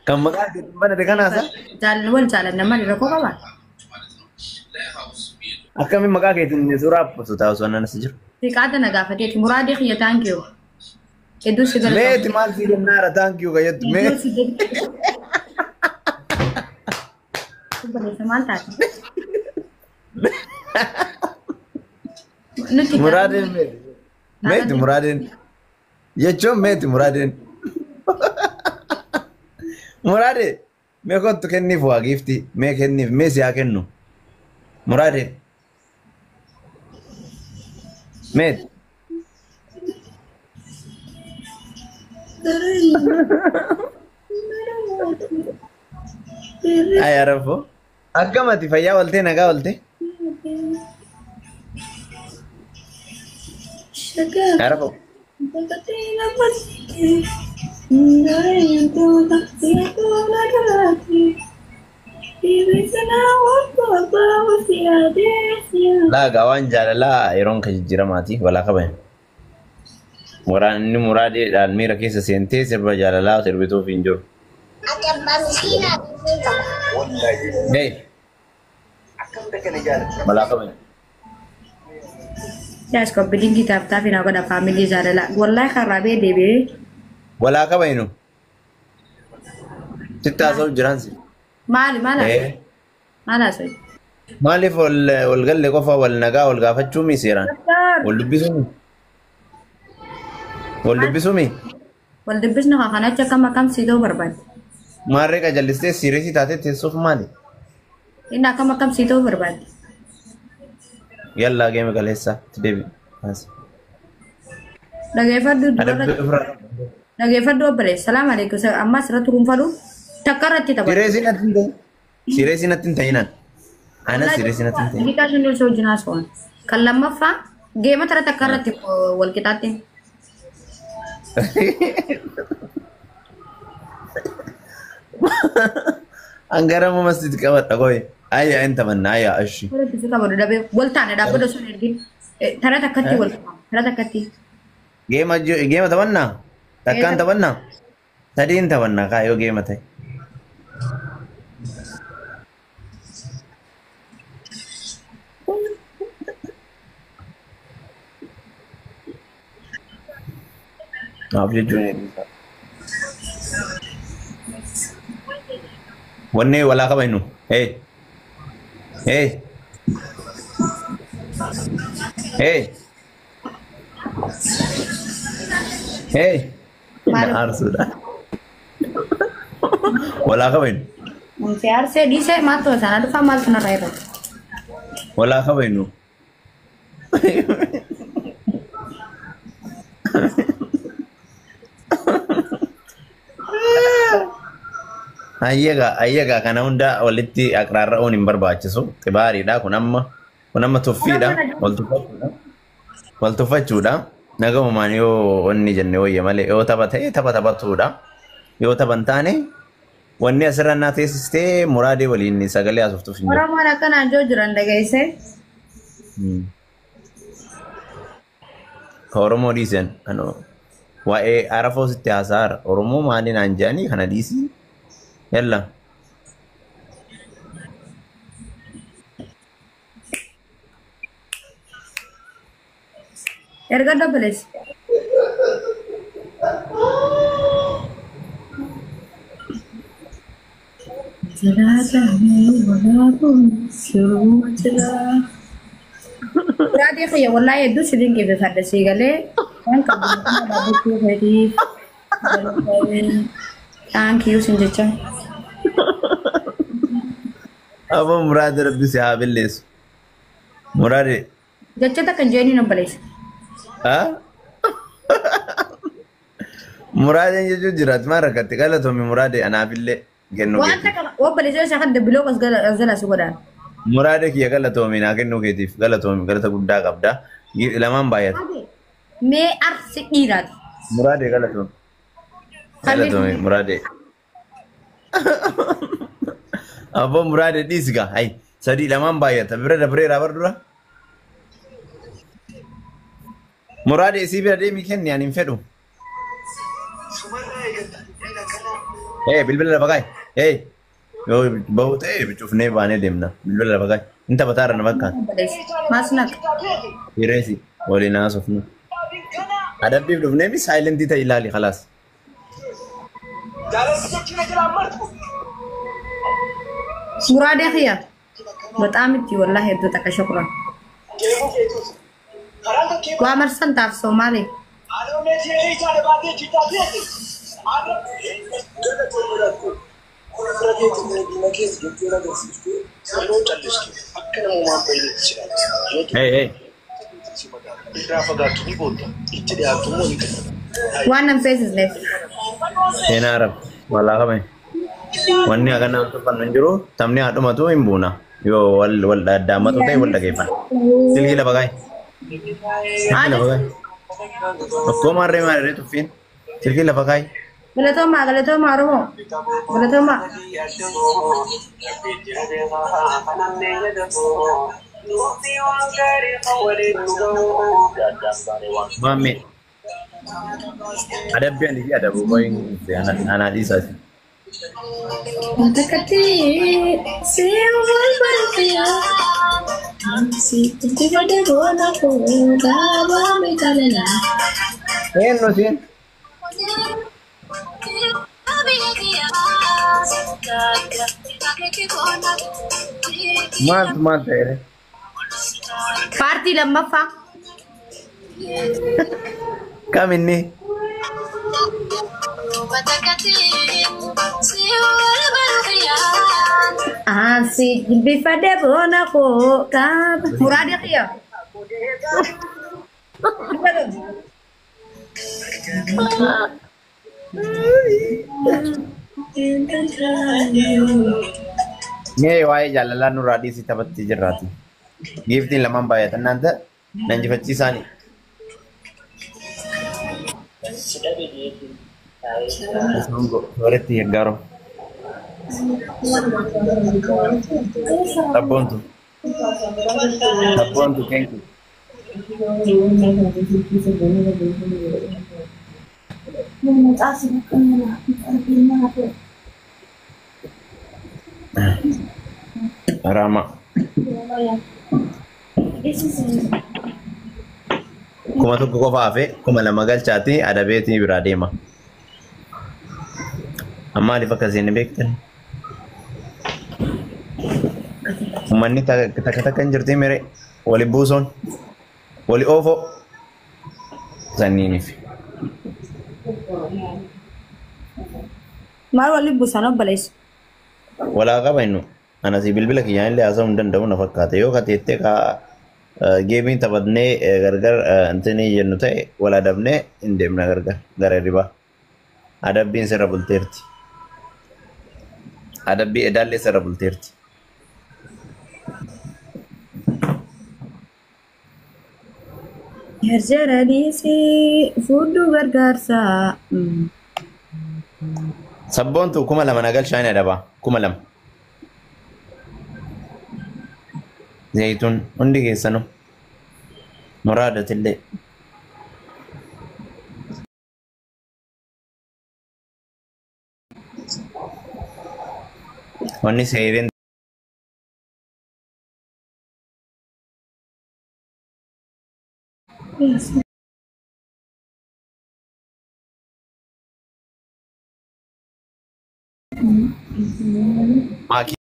Kan maqaa keetiin banate kanaasa? Jaalalli wal jaalanna malee rakkoo qabaa? Akkamiin maqaa keetiin suuraa postu taa'u osoo anas jiru? Siqaata na gaafateeti. Muraadii kiyya thank you. Hedduu si galatoomsa. Meeti maal sii kennaara thank you kayyattu mee. Hedduu si galatoomsa. Maal taate? Nuti Muraadeen meeti? Meeti muraadeen? Jechuun meeti muraadeen? Muraadee mee kottu kenniif waa giiftii mee kenniif mee si haa kennu? Muraadee meeti? Ay arafo. Akkamati fayyaa waltee nagaa waltee? Arafo. Laagaa waan jaalalaa yeroon ka jijjiiramaati walaa qaban. Waraanni muraadeedhaan miira keessa seentee sirba jaalalaa sirbituuf hin jiru. Hey, walaa qaban. Guys, koppilinkii taaf taaf naa godha faamilii jaalala. Wallahi karraa bee deebi'ee. Walaa qabaninu. Sitti haasa'u jiraan si. Maali maal haasa'u? Maal haasa'u? Maaliif wal galle qofa wal nagaa wal gaafachuu mi seeraan? Wal dubbisuu mi? Wal dubbisuu mi? Wal dubbisni kan kanachi akkam akkam sii ta'uu barbaadde? Maarree qajallistee siireesii taatee teessuuf maali? Inni akkam akkam sii ta'uu barbaadde? Yallaa geeme kaleessa itti deebi. Dhageeffadhu dura Adabbii ofirraa. Dhageeffadhu obboleessa. Salaam alaikum. Amma asirratti kunuunfadhu. Takka irratti taphatu. Siireesii natti hin ta'in. Siireesii natti hin ta'inan. Ana siireesii natti hin ta'in. Daqiiqaa shan dursoo wajjin haasa'an. Kan lammaffaa geema tara takka irratti wal qixaatte. Angara masjid qabadha qoy. Ayya in tamanna ayya ashi. Irratti si qabadu dhabee wal taane dhaabbata sun ergin. Tara takkatti wal tara takkatti. Geema geema taphannaa? Takkaan taphannaa? Sadiin taphannaa kaa yoo geema ta'e. Naaf jechuun eebbisa. Wanni walaa qabanu. Hey. Hey. Hey. Hey. Na aarsuudha. Walaa qabanu. Si aarsee dhiisee maaltu sana dhufaa maaltu narraa irratti. Walaa qabanu. Ayyagaa ayyagaa kana hunda walitti aqraarra'uun hin barbaachisu. Xibaariidha kun amma kun amma tuffiidha. Wal tuffachuudha. Wal tuffachuudha. Nagamumaan yoo wanni jenne wayya malee yoo tapha ta'e tapha taphatuudha. Yoo tapha hin taane wanni asirra naa teessistee muraadee waliin sagalee haasoftuuf hin jiru. Oromoon akkanaan joo jiran dhageessee. Ka Oromoo dhiisan ano waa'ee arafoo sitti haasa'aara. Oromoo maali naan jedhanii kana dhiisii. Yalla. Erga obboleessa. Muraadii kiyya wallahi hedduu si dinqisiifadha sii galee waan qabdu dhaabbachuu keetiif. Thank you sin jecha. Aboo muraadee rabbi si haa balleessu. Muraadee. Jecha takka hin jeeniin obboleessa. Haa? Muraadeen jechuun jiraatu maal rakkatte galatoomi muraadee anaafillee kennuu Waan keetiif. takka obboleessa isaa kan biloo as jala si godhaan. Muraadee kiyya galatoomi naa kennuu keetiif galatoomi galata guddaa qabda. Lamaan baay'ata. Mee arsi dhiiraati. Muraadee galatoomi. Galatoomi muraadee. Aboo muraadee dhiisi gaa. Hayi sadii lamaan baay'ata. Bira dabreeraa bar dura. Muraadee isii bira deemii kenni ani hin fedhu. Bilbila lafa kaa'i. Yoo bahu ta'e cufnee baanee deemna. Bilbila lafa kaa'i. Inni taphataarra na fakkaata. Maasnaq. Hireesi waliin haasofnu. Adabbiif dhufnee fi saayilentii ta'e ilaali khalaas. Muraadee xiyya. Bataam itti wallahi hedduu takka shukran. Waa marsan taaf Soomaali. Waan nan feesisneef. Seenaa Arab. Walaa qabame. Wanni akka nama tuffannu hin jiru taphni haadhumatu hin buuna. Yoo wal wal dhaammatu ta'e wal dhageeffanna. Silkii lafa kaa'i. Silkii lafa kaa'i. Okkoo maarree maarree tuffiin. Silkii lafa kaa'i. Galatoomaa galatoomaa Oromoo. Galatoomaa. Maammee. Adabbii ani fi adabu qoyin anaa dhiisaati. Watakati si wal barfiya si tibade bona ko gaba me talala. Eenyu siin? Maaltu maal ta'e? Paartii lammaffaa. Kam inni? Ansi jilbifadhe bona koo gaba. Muraadee xiyya. Mee waa'ee jaalalaa nurraa dhiisii taphatti jirraati. Giiftiin lamaan baay'atan naan ta'a nan jifachiisaani. Walitti gargaaru. Sabboontu. Sabboontu thank you. Rama. 1000 qofa hafe 2000 galchaati adabeetii biraa deema. Amma maaliif akkasiin hin beektan? Uummanni takka takka hin jirti mere wali buusoon wali oofoo sanniiniif. Maal wali buusan obboleessa? Walaa qaba innu. Anasii bilbila kiyyaan illee haasa'uu hin danda'u na fakkaata. Yoo kateettee kaa geemiin taphannee gargar intinii jennu ta'e wal adabnee hin deemna gargar gara hirribaa. Adabbiin sirra bulteerti. Adabbii edaallee sirra bulteerti. Jarjara dhiisii fuudhuu gargaarsaa. Sabboontu 2000 na galchaa ni adabaa. 2000. Zayituun hundi keessanuu muraadatillee. Wanni seereen maakii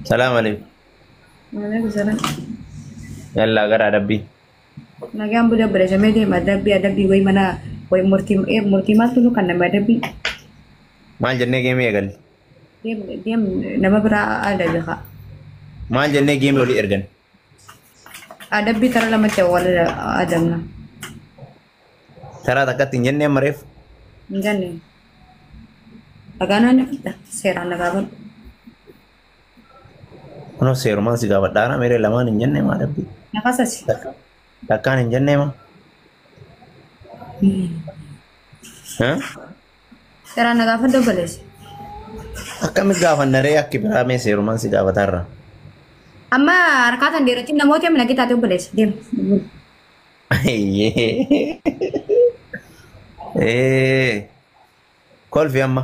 Salaam alaikum. Waalaikum salaam. Yallaa gara adabbii. Nagaan bulee obboleessa mee deema adabbii adabbii wayi mana wayi murtii murtii maaltu nu kan nama adabbii. Maal jennee geemii eegalle? Deem deem nama biraa adabi haa. Maal jennee geemii olii ergan? Adabbii tara lamatti awwaala adabna. Taraa takkatti hin jennee mareef. Hin jenne. Dhagaan waan fidda seeraan nagaa godhu. Kunoo seerumaan si gaafadhaara meeree lamaan hin jennee maa adabbii? Nafasasi. Takkaan hin jennee maa? Seeraan nagaa fadda obboleessa. Akkamitti gaafanna ree akki biraa mee seerumaan si gaafatarra. Amma harkaataan dheeratiin namoota mana qixaate obboleessa deemu. Kolfi amma.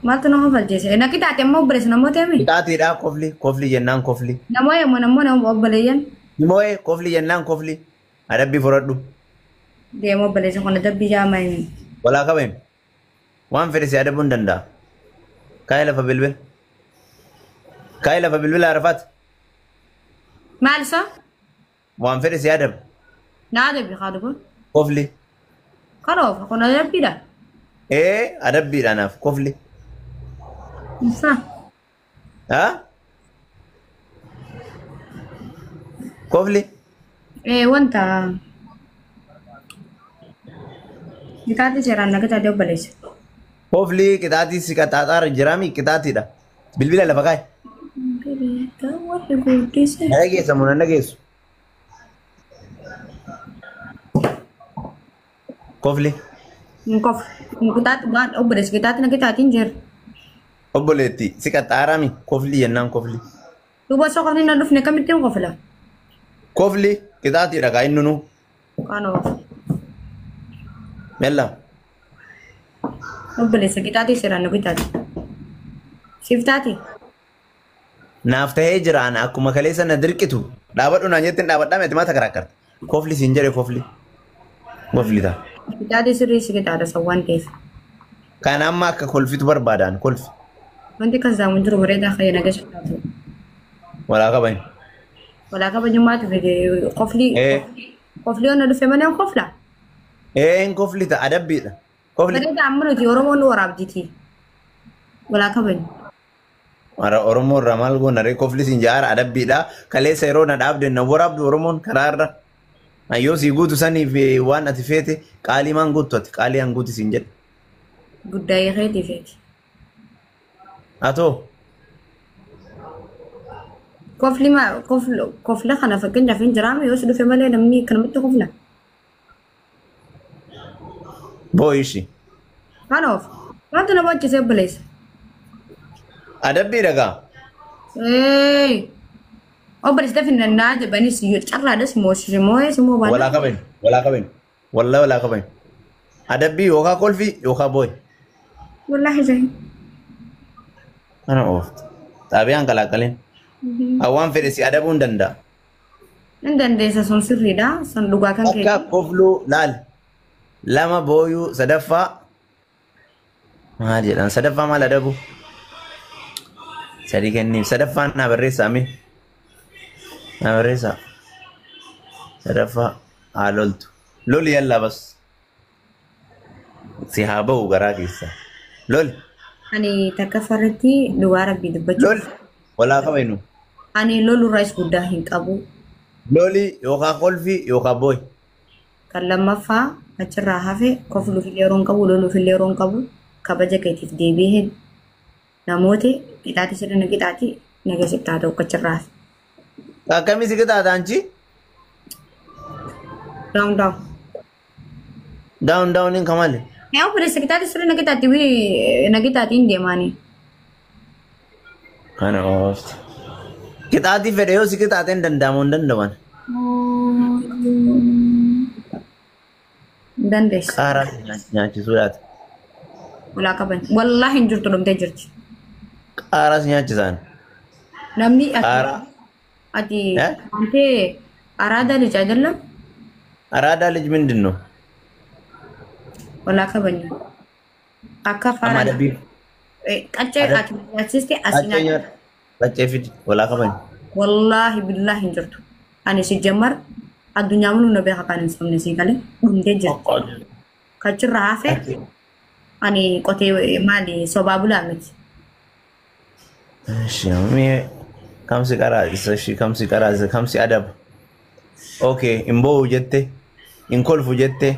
Maaltu nama falcheesse? Na qixaate amma obboleessa namoota himi? Qixaatiidha kofli kofli jennaan kofli. Namoo yemmuu namoo obboleeyyan. Nimoo'ee kofli jennaan kofli. Adabbii fudhadhu. Deemu obboleessa kun adabbii jaamaa himi. Walaa qabeen. Waan fedhe si adabuu hin danda'a. Kaa'ee lafa bilbila. Kaa'ee lafa bilbila Arafaat. Maal isa? Waan fedhe si adaba. Na adabbi haadha. Kofli. Kan oofa kun adabbiidha. Ee adabbiidha naaf kofli. Isa. Haa? Kofli. Ee wanta. Qixaate seeraan na qixaate obboleessa. Kofli qixaatii si qaxaaxaara jiraami qixaatiidha. Bilbila lafa kaa'i. Na dhageessa moo na dhageessu? Kofli. Kof. Qixaati waan obboleessa qixaati na qixaatiin jira. Obboleetti si qaxxaarami kofli jennaan kofli. Duuba osoo kofli na dhufne kamittiin kofla? Kofli qixaatiidha kaa inni nu. Kan oofa. Yalla. Obboleessa qixaatii seeraan na qixaati. Siif taati? Naaf ta'ee jira ana akkuma kaleessa na dirqitu. Dhaabadhu naan jettiin dhaabadhaa miti maata karaakkarta. Kofli siin jedhe kofli. Kofli ta'a. Qixaatii sirrii si qixaadha san waan ta'eef. Kan amma akka kolfitu barbaadaan kolfi. Wanti kan saamun jiru bareedaa kan naga shallaatu. Walaa qaban. Walaa kabajummaatu fide kofli kofli onna dhufe malee hin kofla. Ee hin kofli ta'a adabbiidha. Kofli. Bareedaa amma nuti Oromoon waraabditi. Walaa kabaju. Oromoo irraa maal goona ree kofli siin jaara adabbiidha. Kaleessa yeroo na dhaabde na waraabdu Oromoon karaa irra. Ayyoo sii guutu saniif waan ati feete qaalii maan guuttu ati qaalii an guuti siin jedhe. Guddaa keetii feeti. Atoo. Kofli ma kofla kana fakkeenyaaf hin jiraame yoo si dhufe malee namni kanumatti kofla. Boo'ishi. Kan oofa. Maaltu na boochisee obboleessa? Adabbii dhagaa. Obboleessa dafi naa jabanis yoo carraadhas moosise moo'ee si moo baala. Walaa qaban. Walaa qaban. Wallaa walaa qaban. Adabbii yookaan kolfi yookaan boo'i. Wallaahi jahi. Kana ooftu. Xaabiyaan kalaaqqaleen. Hawaan fedhe si adabuu hin danda'a. Hin dandeessa sun sirriidha. Sun dhugaa kan Akka kofluu laal. Lama booyuu sadaffaa. Maal jedhan sadaffaa maal adabu? Sadii kenniif sadaffaan naa barreessaa mee? Naa barreessaa. Sadaffaa haa loltu. Loli yallaa bas. Si haa ba'u garaa keessa. Loli. Ani takkaffaa irratti dhugaa rabbii dubbachuu. Loli. Walaa qabenu. Ani lolurraas guddaa hin qabu. Loli yookaan kolfi yookaan boo'i. Kan lammaffaa achirraa hafe kofluuf illee yeroo hin qabu loluuf illee yeroo hin qabu kabaja keetiif deebi'ee namoota qixaati sirna qixaati naga sitti haa ta'u achirraa hafe. Akkamii si qixaata anchi? Down down. Down down hin kamale. Yaa obboleessa qixaati sirna qixaati na qixaatiin deemaanii. Kana oofti. Qixaatii fedhe yoo si qixaate hin danda'amu hin danda'aman. Dandeessa. Qaaraa nyaachisuudhaati. Walaa qaban. Wallaahi hin jirtu dhumtee jirti. Qaaraas nyaachisaan. Namni Qaaraa. ati antee araadaa ልጅ አይደለም? አራዳ ልጅ ምንድን ነው? Walaa kabajnu. Akka Amma faara adabbii. qaccee ati nyaachiste asii nyaachiste. Qaccee fidi walaa kabajnu. Wallaahi billaahi hin jirtu. Ani si jammar addunyaa muluu na beeka kan hin sobne sii galee dhumtee jirti. Kachirraa hafe ani qotee maali sobaa bulaa miti. እሺ mee kamsi qaraasisa እሺ kamsi qaraasisa kamsi adaba. Okay hin boo'u jette hin kolfu jette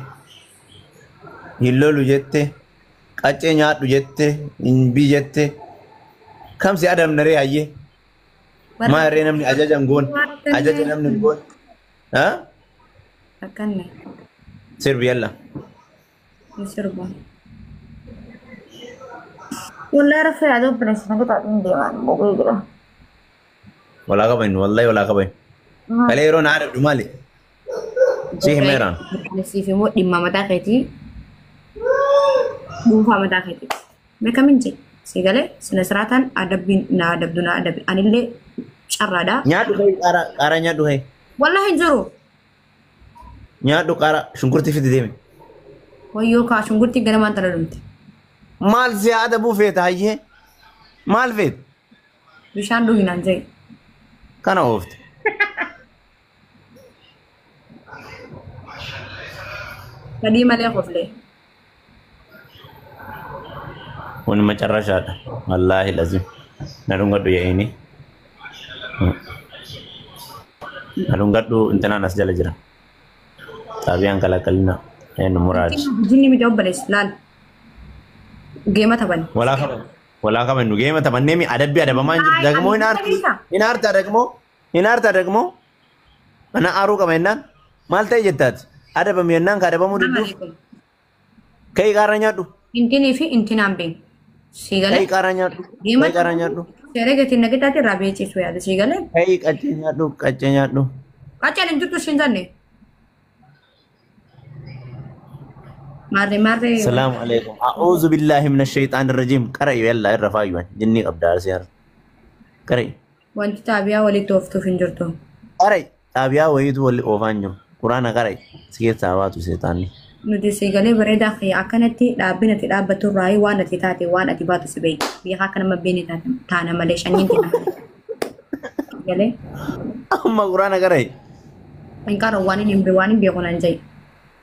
hin lolu jette qaccee nyaadhu jette hin bii jette kamsi adabna ree hayyee. Maa ree namni ajaja hin goone ajaja namni hin goone. Ha? Akkanne Sirbi yalla. Ni sirba. Wallahi rafee yaada obboleessa na qixaatiin deemaan boqoo jira. Walaa qabannu wallahi walaa qabannu. Kalee yeroo na adabdu maali? Si himeeraan. Siif immoo dhimma mataa keetii dhuunfaa mataa keetii. Beekamin jee si galee sina siraataan adabbiin na adabdu na adabi anillee carraadha. Nyaadhu kai qaaraa qaaraa nyaadhu kai. Wallahi hin jiru. Nyaadhu qaaraa shunkurtii fidi deemi. Wayyoo kaa shunkurtii ganamaan tana dhumte. Maal si adabuu feeta hayyee? Maal feeta? Bishaan dhuginaan jee. Kana oofte. Sadii malee qoflee. Kun macarrashaadha. Wallaahi lazim. Na dhungadhu yaa'ini. Na dhungadhu intinaan as jala jira. Xaabiyaan kalaqalina. Eenyu muraadi. Jinni miti obboleessi laal. Geema taphanne. Walaa qaban. Walaa qaban nu geema taphannee mi adabbii adabamaa hin jirtu. Dagmoo hin aarti. Hin aarta dagmoo. Hin aarta dagmoo. Mana aaruu qaba jennaan. Maal ta'e jettaati? Adabami jennaan ka adabamuu didduuf. Ka'ii qaara nyaadhu. Intinii fi intinaan beeku. Si galee. Ka'ii qaara nyaadhu. Ka'ii qaara nyaadhu. Seera gatiin nagitaati irraa beeksisu yaada si galee. Ka'ii qaccee nyaadhu. Qaccee nyaadhu. Qacceen hin jirtu siin jenne. Maarree maarree. Salaamu alaikum. A'uudhu billaahi mina shayxaani rajiim. Qara'i yallaa irra faayyuwan. Jinni qabda arsii har'a. Qara'i. Wanti xaabiyaa walitti ooftuuf hin jirtu. Qara'i. Xaabiyaa wayiitu wali oofaa hin jiru. Quraana qara'i. Si keessaa baatu seexaanni. Nuti si galee bareedaa fi akkanatti dhaabbina ati dhaabbattu irraa waan ati taate waan ati baatu si beeku. Biyya akka nama beene taana malee shanyiin taana. Galee. Amma quraana qara'i. Hin qaru waan hin beeku naan jedhe.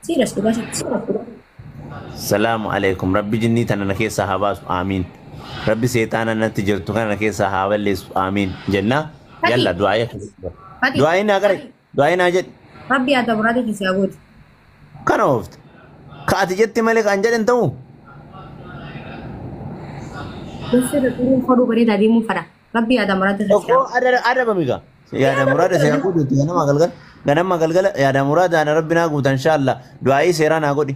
Siiras dhugaa sitti. Salaamu alaikum. Rabbi jinnii tana na keessaa haa baasu. Aamiin. Rabbi seexaana natti jirtu kana na keessaa haa balleessu. Aamiin. Jennaa. Yalla du'aayii akkasii. Du'aayii naa qara'i. Du'aayii naa jedhi. Rabbi haa ta'u keessaa gooti. Kana oofte. Ka ati jette malee kan jedhan ta'u. Gosa xuruun hodhuu bareedaa deemuu fada. Rabbi yaada muraada Tokko adabami gaa. Yaada muraada seera guutuutti ganama galgala. Ganama galgala yaada muraada ana rabbi naa guuta inshaallah. Du'aayii seeraa naa godhi.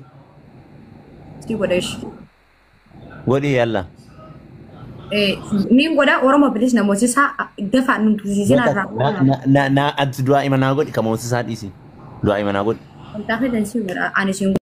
Si godha ishee. Godhi yalla. Niin godha Oromoo bilis namoota isaa dafa nun tursiisin irraa. Na ati du'aa ima naa godhi ka moosisaa dhiisi. Du'aa ima naa godhi. Wanta feetan si godha ani siin